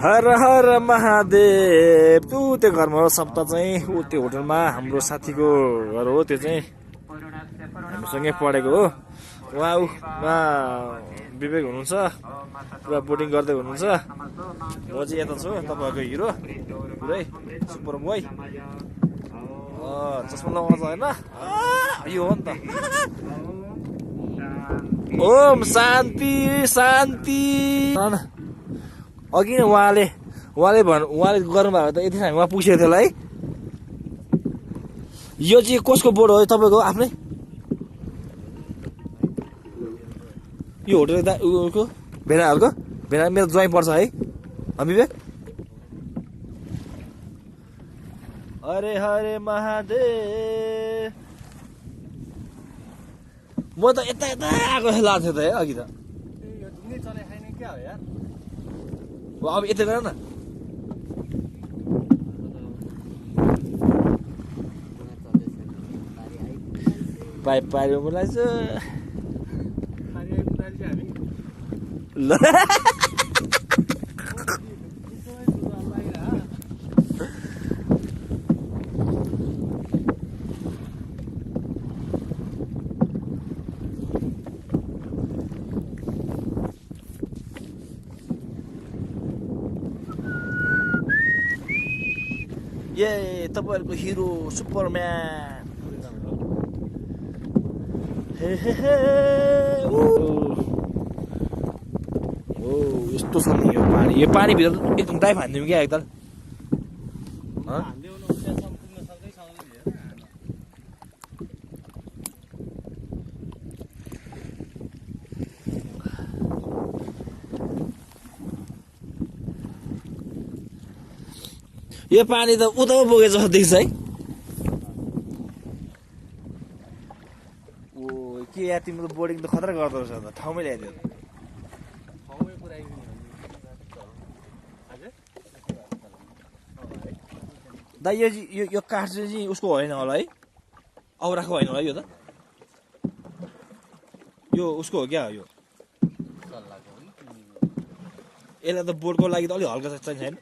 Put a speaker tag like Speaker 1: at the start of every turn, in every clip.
Speaker 1: हर हर महादेव त्यो घरमा हो सप्ताह चाहिँ त्यो होटलमा हाम्रो साथीको घर हो त्यो चाहिँ हामीसँगै पढेको हो उहाँ विवेक हुनुहुन्छ पुरा बोटिङ गर्दै हुनुहुन्छ म चाहिँ यता छु तपाईँहरूको हिरो पुरै सुपर बोय चस्मा लगाउँछ होइन यो हो नि त ओम शान्ति शान्ति अघि नै उहाँले गर्नुभएको त यति हामी उहाँ पुगेको थियो होला है यो चाहिँ कसको बोर्ड हो तपाईँको आफ्नै यो होटल उको भेनाहरूको भेना मेरो ज्वाइँ पर्छ है विवेक हरे हरे महादेव म त यता यता आएको लाग्थ्यो त है अघि त अब यता गर न पाइप पाऱ्यो मलाई ल ए तपाईहरुको हिरो सुपरम्यान हे हे हे ओ यस्तो छ नि यो पानी भित्र एकदम डाइभ हान्दियौ क्या एकताल यो पानी त उता पुगे जस्तो देख्छ है ओ के या तिम्रो त बोर्डिङ त खतरा गर्दो रहेछ त ठाउँमै ल्याइदियो दाइ यो काठ चाहिँ उसको होइन होला है औराको होइन होला यो त यो उसको हो क्या यो यसलाई त बोर्डको लागि त अलिक हल्का चाहिन्छ होइन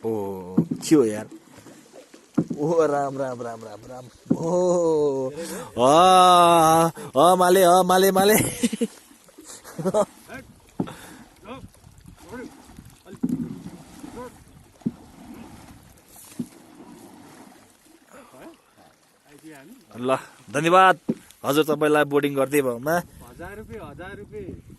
Speaker 1: ओ के हो यार ओ राम राम राम राम राम ओ माले माले माले ल धन्यवाद हजुर तपाईलाई बोर्डिङ गर्दै भएमा 1000 रुपैयाँ